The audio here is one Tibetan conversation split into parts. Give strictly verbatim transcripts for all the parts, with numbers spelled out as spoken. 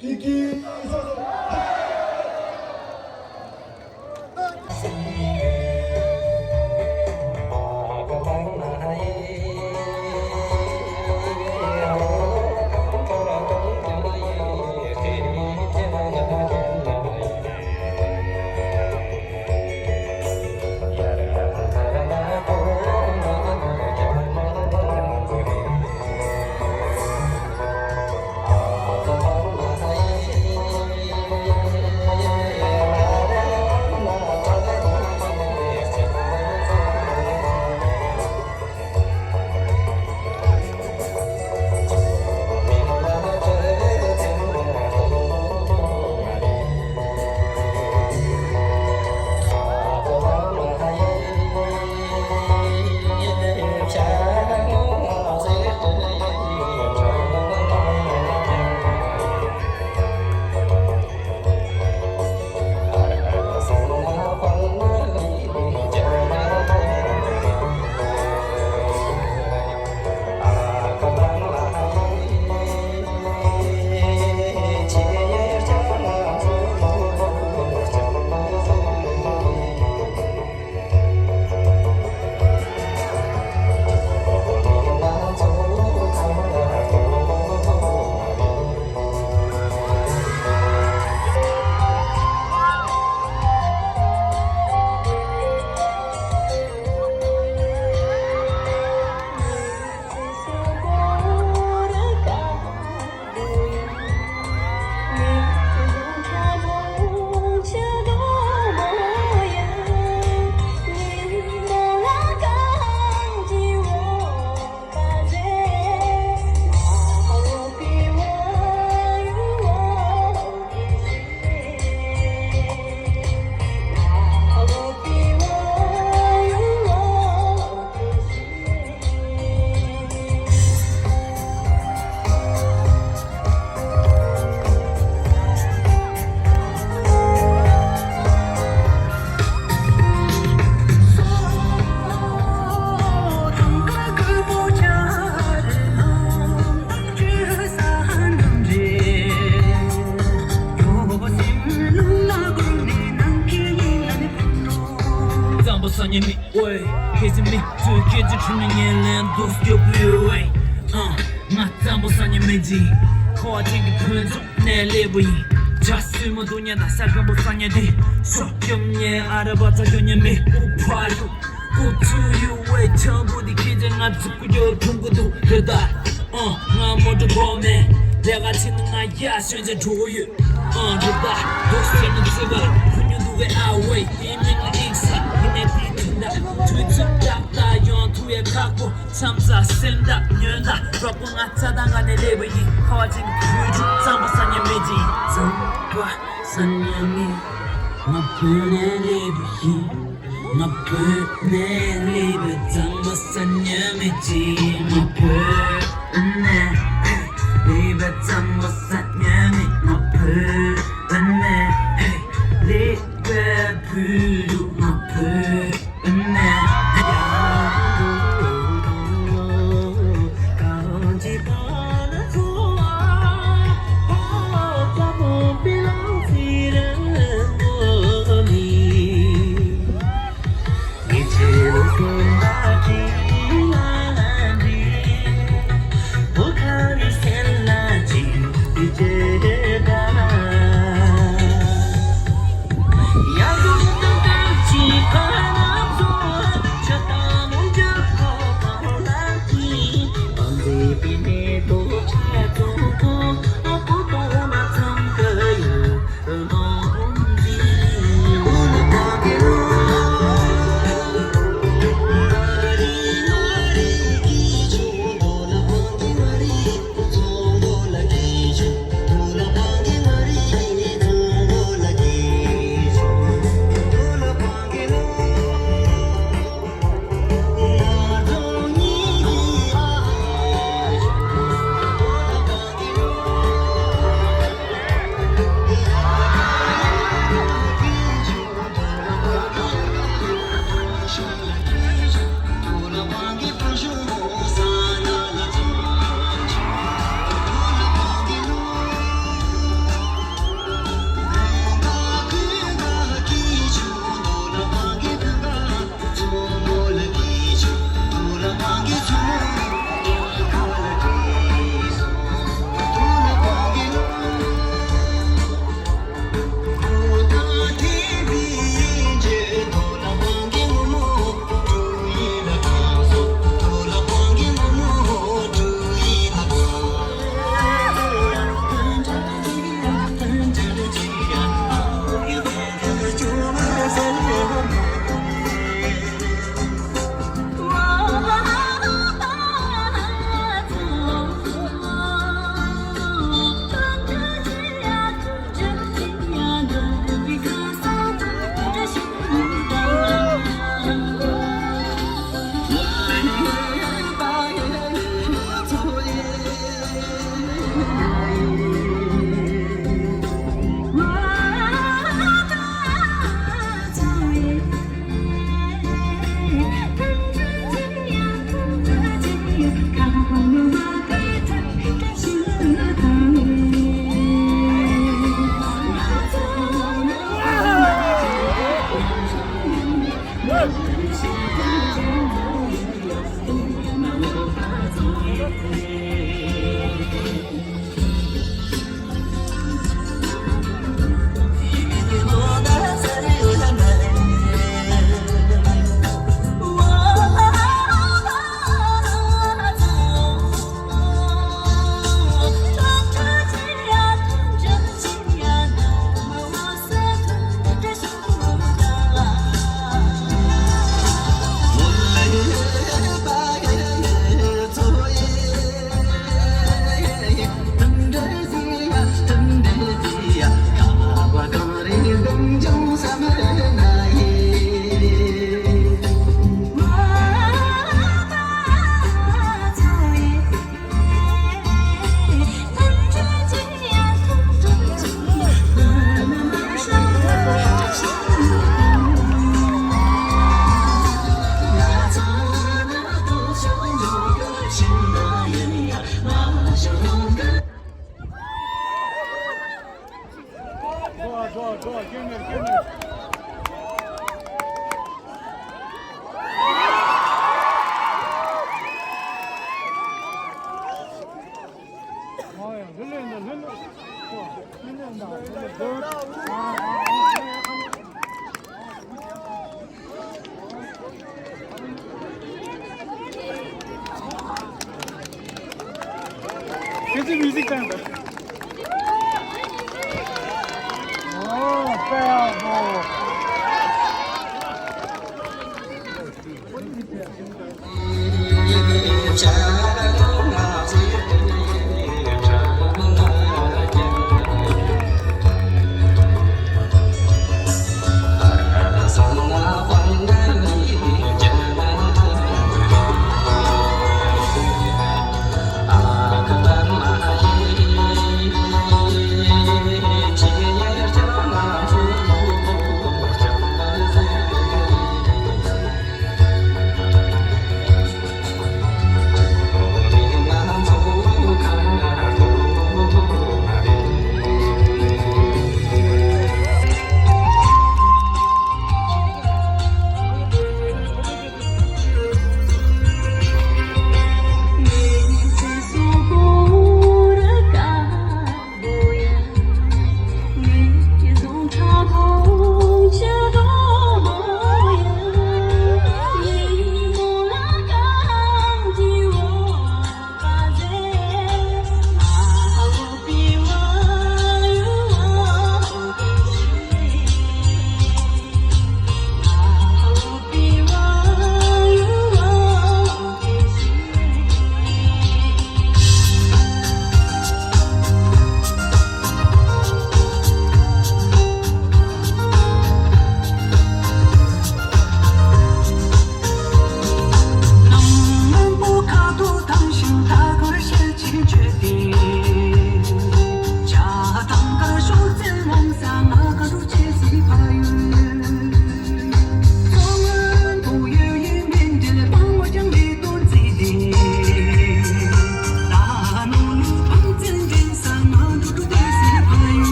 ཀི་ཀི། གཙང་པོ་ས་ཉི་མ། ཝེ། ཁྱེད་ཚོའི་མིག་ཆུ། ཁྱེད་ཚོའི་ཁྲོད་ནས་ངས་ལན་འདུག་སྐྱོ་པོའི་ཝེ། ཨ། ང་གཙང་པོ་ས་ཉི་མ་ཡིན། ཁ་བ་ཅན་གྱི་ཕུན་ཚོགས་ནས་སླེབས་པ་ཡིན། ཇ་སྲུ་མོ་འདུག་ཉལ་དང་ས་སྐམ་པོ་ས་ཉི་མ་འདི། སོ་སྐྱོམ་ཉལ་ཨ་ར་བ་ཚ་སྐྱོ་ཉལ་མི་ཨུ་ཕ་ཡུ། ཨུ་ཚུ་ཡུ་ཝེ་ཆང་བུ་འདི་ཁྱེད་ཚོའི་ང་ཚོ་ཀུ་ཅོ་འཐུང་གི་འདུག་རེད་ད། ཨ། ང་མོ་ཊ་གོ་མེད། ལས་ཀ་བྱེད་ན་ང་ཡ་སོན་ཆ་འགྲོ་གི་ཡོད། ཨ། རེད་ད། འདུག་སེ་ནི་ཚེ་བ་ཁུ་ཉུ་འདུག་གི་ཨ་ཝེ། དེ་མིན་ན་ཨིག་ས་ཡིན་ནས་དེ་དུས་ད་དུས་ཚོད་ཏག་ཏག་ཡོང་ཐུབ་ཡ་ཁག་པོ། མཚམས་ས་སེམས་ཐག་ཉོན་ད་རོགས་པོ་ང་རྩ་དང་ག་ནས་སླེབས་པ་ཡིན། ཁ་བ་ཅན་གྱི་བོད་ཕྲུག་གཙང་པོ་ས་ཉི་མ་ཡིན། གཙང་པོ་ས་ཉི་མ་ཡིན། ང་བོད་ནས་སླེབས་པ་ཡིན། ང་བོད་ནས་སླེབས་པའི་གཙང་མ་ས་ཉི་མ་ཅིག་ང་བོད་ནས་སླེབས་པའི་གཙང་མ་ས་ཉི་མ། ང་བོད་ནས་སླེབས་པའི་བོད་ཕྲུག་ང་བོད་ནས། Music time. Oh, bravo.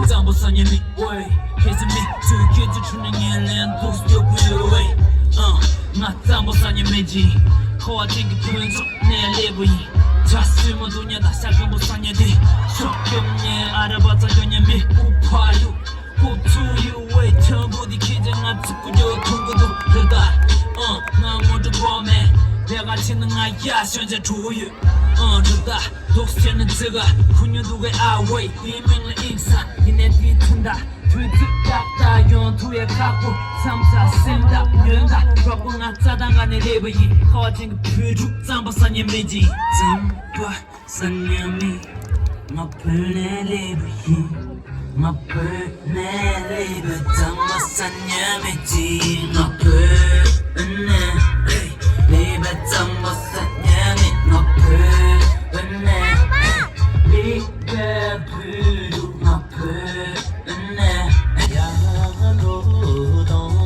གཙང་པོ་ས་ཉམས་མེད་ཝེ། ཁྱེད་ཚོ་མི་ཚོས་ཁྱེད་ཚོ་ཁྲོད་ནས་ངན་ལན་འདུག་སེ་རྒྱག་གི་ཡོད་ཝེ། ཨ། ང་གཙང་པོ་ས་ཉམས་མེད་ཅིང་། ཁ་བ་ཅན་གྱི་ཕུན་ཚོགས་ནས་སླེབས་པ་ཡིན། ཇ་སུས་མ་འདུག་ཉ་དང་ཤ་སྐམ་པོ་ས་ཉ་དེ། ཤོག་སྐྱོམ་ཉན་ཨ་ར་བ་ཙ་སྐྱོ་ཉ་མི་ཨུ་ཕ་ཡུ། ཁོ་ཚོ་ཡུ་ཝེ་ཆང་བུ་དེ་ཁྱེད་ཀྱིས་ང་ཚུགས་ཀྱི་འཐུང་གི་འདུག་རེད་ད། ཨ། ང་ངོ་སྤྲོད་དགོས་མེད། དེ་ག་ཕྱིན་ན་ང་ཡ་ཤོན་ཆ་གྲུ་ཡོད། ཨ། རེད་ད། དུག་སེལ་ནི་ཙི་ག་ཁུ་ཉུ་དུ་གའི་ཨ་ཝེ་དེའི་མིང་ལ་ཨིན་ས་ཡིན་ནས་དེའི་ཐུན་ད། དུས་ཚོད་ཏག་ཏག་ཡོང་ཐུབ་ཡ་ཁག་པོ་མཚམས་ས་སེམས་ཐག་ཉོན་ད་རོགས་པོ་ང་རྩ་དང་ག་ནས་རེད་པ་ཡིན། ཁ་བ་ཅན་གྱི་བོད་ཕྲུག་གཙང་པོ་ས་ཉམས་མེད་ཅིང་། གཙང་པོ་ས་ཉམས་མེད། ང་བོད་ནས་སླེབས་པ་ཡིན། ང་བོད་ནས་སླེབས་པའི་གཙང་པོ་ས་ཉམས་མེད་ཅིང་། ང་བོད་ནས་སླེབས་པའི་གཙང་པོ་ས་ཉམས་མེད། ང་བོད་ནས་སླེབས་པའི་བོད་ཕྲུག་ང་བོད་ནས་ཡར་འགྲོ་དང་།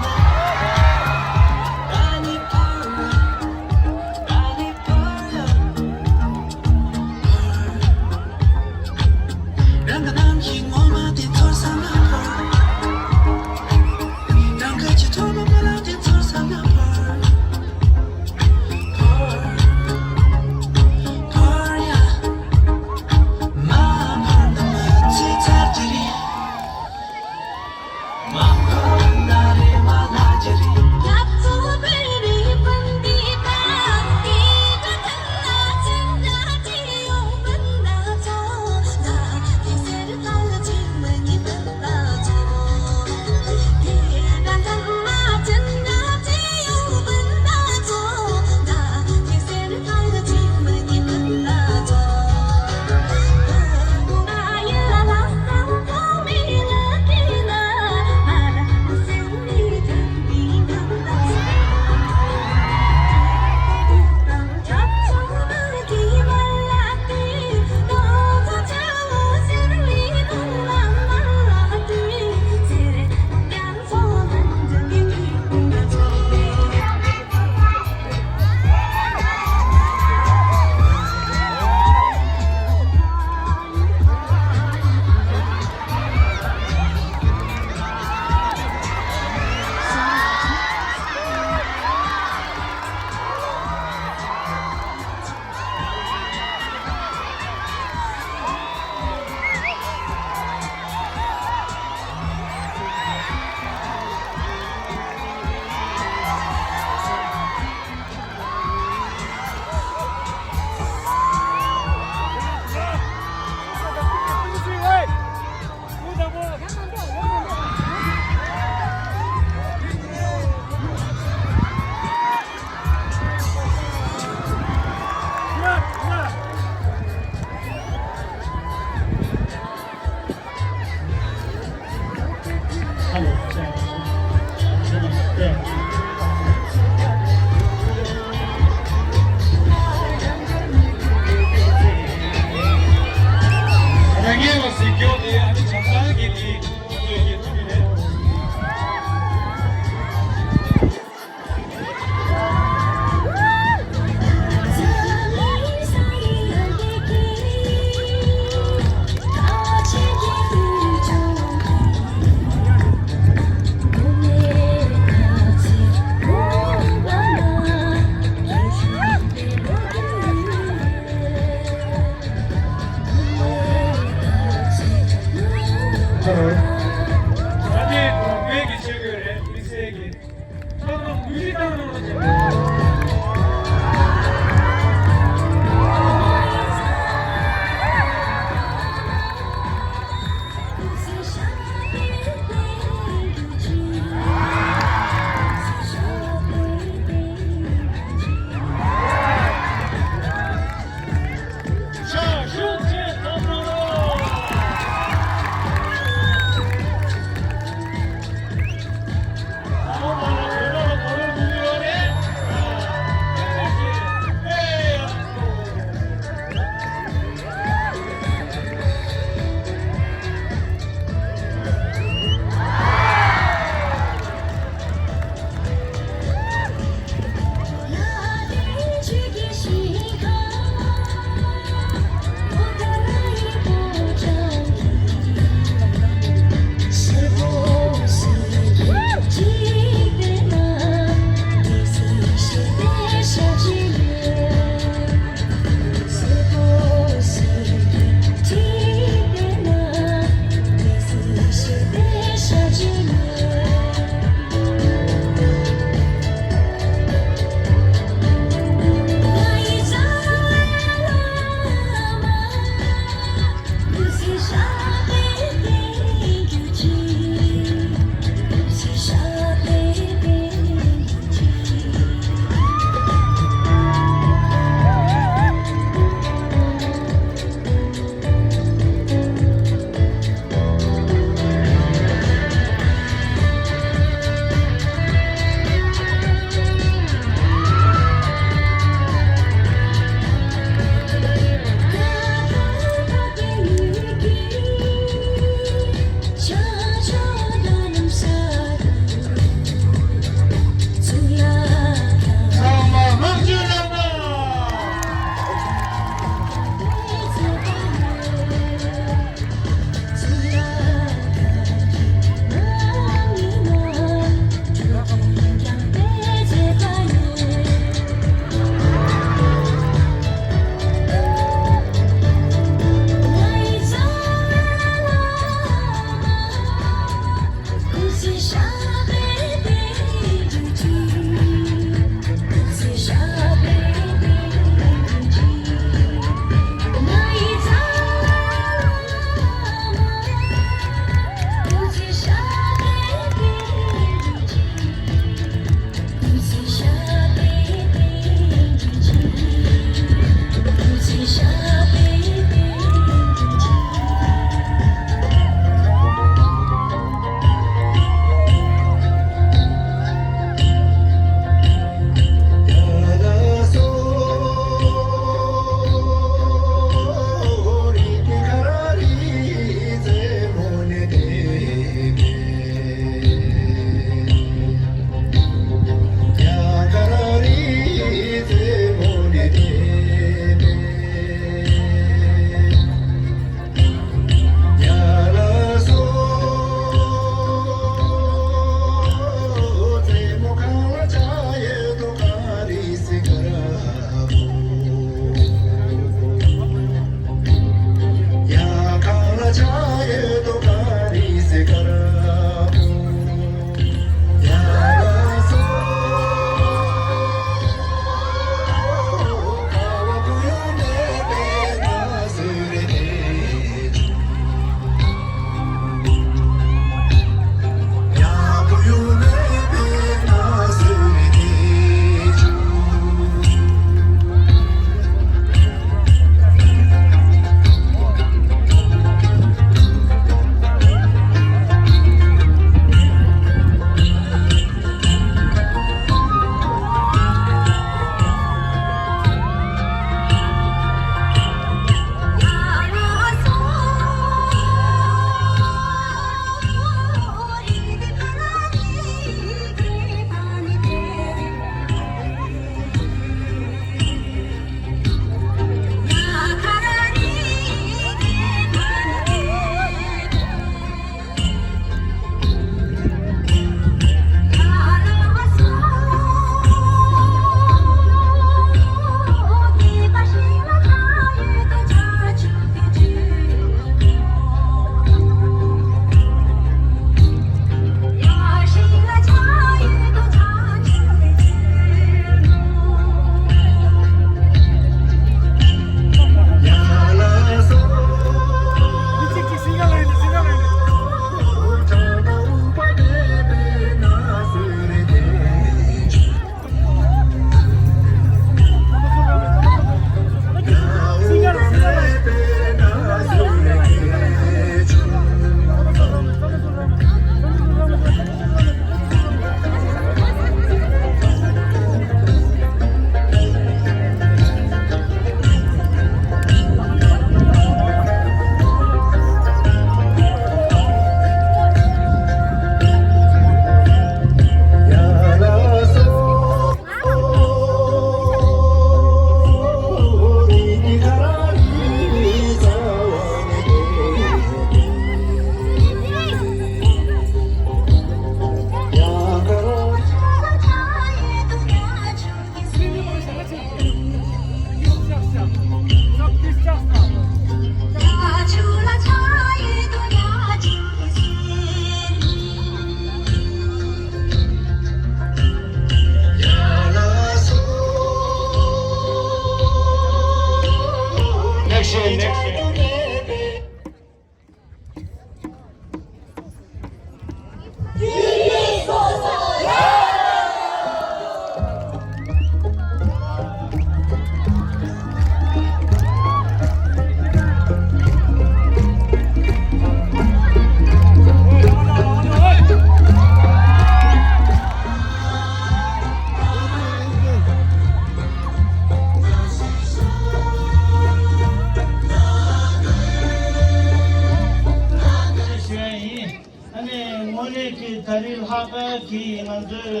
ལྷག་པར་གྱིས་ང་ཚོའི་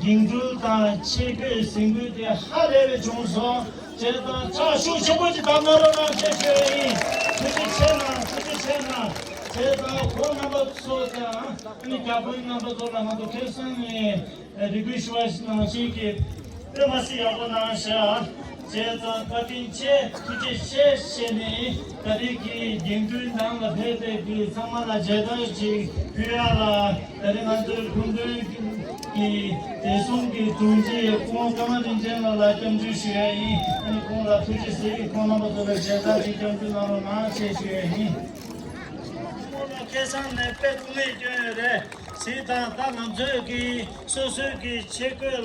འགྲིམ་འགྲུལ་དང་ཆས་གོས་གཟིགས་འབུལ་དེ་ཧ་ལས་པའི་བྱུང་སོང་། བྱས་ཙང་ཕྱག་ཤུགས་ཆེན་པོ་ཅིག་བརྡབ་གནང་རོགས་གནང་ཞེས་ཞུ་ཡ་ཡིན། ཐུགས་རྗེ་ཆེ་གནང་། ཐུགས་རྗེ་ཆེ་གནང་། བྱས་ཙང་ཁོང་རྣམ་པ་ཚོ་དང་ཨ་ནི་བརྒྱ་དཔོན་རྣམ་པ་ཚོ་ལ་ང་ཚོ་ཁ་སང་ནས་རེ་སྐུལ་ཞུ་བ་ནང་བཞིན་གྱི་དཔེ་མ་སྲིད་ཡག་པོ་གནང་ཤག་བྱས་ཙང་བཀའ་དྲིན་ཆེ། ཐུགས་རྗེ་ཆེ་ཞེས་ནས་ད་རེས་ཀྱི་འགྲིམ་འགྲུལ་ནང་ལ་ཕེབས་པའི་གི་ཚང་མ་ལ་མཇལ་དར་ཅིག་ཕུལ་ཡ་ལ། ད་རེས་ང་ཚོའི་སྐུ་མདུན་གྱི་བདེ་སྲུང་གི་དྲུང་ཆེ་སྐུ་ངོ་ཀརྨ་རིན་ཆེན་ལགས་ལ་སྐྱབས་འཇུག་ཞུ་ཡ་ཡིན། ཨ་ནི་ཁོང་ལ་ཐུགས་རྗེ་གཟིགས། ཁོང་རྣམ་པ་ཚོ་ལ་མཇལ་དར་ཅིག་སྐྱབས་འཇུག་གནང་རོགས་གནང་ཞེས་ཞུ་ཡ་ཡིན། ཁོང་ལ་ཁ་སང་ནས་དཔེ་ཐུགས་སྨོན་སྐྱོན་ཡོད་རེད། གཟིགས་དང་། ད་ང་ཚོས་ཀྱི་སོ་སོའི་གི་ཆས་གོས་ལ་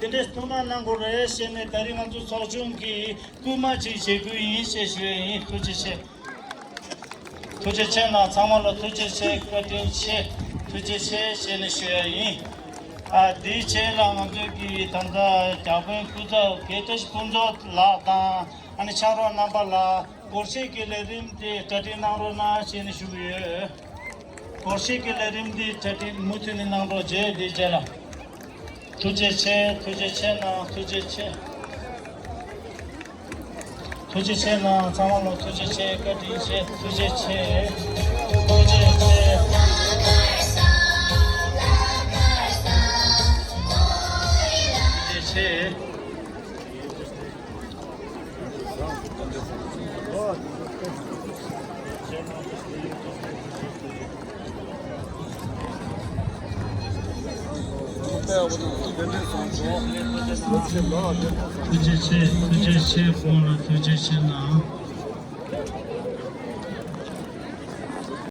དེ་འདྲའི་ཐུགས་སྣང་གནང་དགོས་རེད་ཞེས་ནས་ད་རེས་ང་ཚོ་ཚོགས་ཆུང་གིས་སྐུལ་མ་ཅིག་བྱེད་རྒྱུ་ཡིན་ཞེས་ཞུ་ཡ་ཡིན། ཐུགས་རྗེ་ཆེ། ཐུགས་རྗེ་ཆེ་གནང་། ཚང་མ་ལ་ཐུགས་རྗེ་ཆེ། བཀའ་དྲིན་ཆེ། ཐུགས་རྗེ་ཆེ་ཞེས་ནས་ཞུ་ཡ་ཡིན། ཨ་དེའི་རྗེས་ལ་ང་ཚོའི་གི་ད་ལྟ་བརྒྱ་དཔོན་སྐུ་ཚབ་དགེ་བཀྲ་ཤིས་ཕུན་ཚོགས་ལགས་དང་ཨ་ནི་ཕྱག་རོགས་རྣམ་པ་ལ་སྒོར་གཞས་ཀྱི་ལས་རིམ་དེ་གྲ་སྒྲིག་གནང་རོགས་གནང་ཞེས་ནས་ཞུ་གི་ཡོད། སྒོར་གཞས་ཀྱི་ལས་རིམ་འདི་གྲ་སྒྲིག་མུ་མཐུད་ནས་གནང་རོགས་བྱས། དེའི་རྗེས་ལ། ཐུགས་རྗེ་ཆེ། ཐུགས་རྗེ་ཆེ་གནང་། ཐུགས་རྗེ་ཆེ། ཐུགས་རྗེ་ཆེ་གནང་། ཚང་མ་ལ་ཐུགས་རྗེ་ཆེ། བཀའ་དྲིན་ཆེ། ཐུགས་རྗེ་ཆེ། ཐུགས་རྗེ་ཆེ། ཐུགས་རྗེ་ཆེ། ཐུགས་རྗེ་ཆེ། ཐུགས་རྗེ་ཆེ། ཁོང་ལ་ཐུགས་རྗེ་ཆེ་གནང་།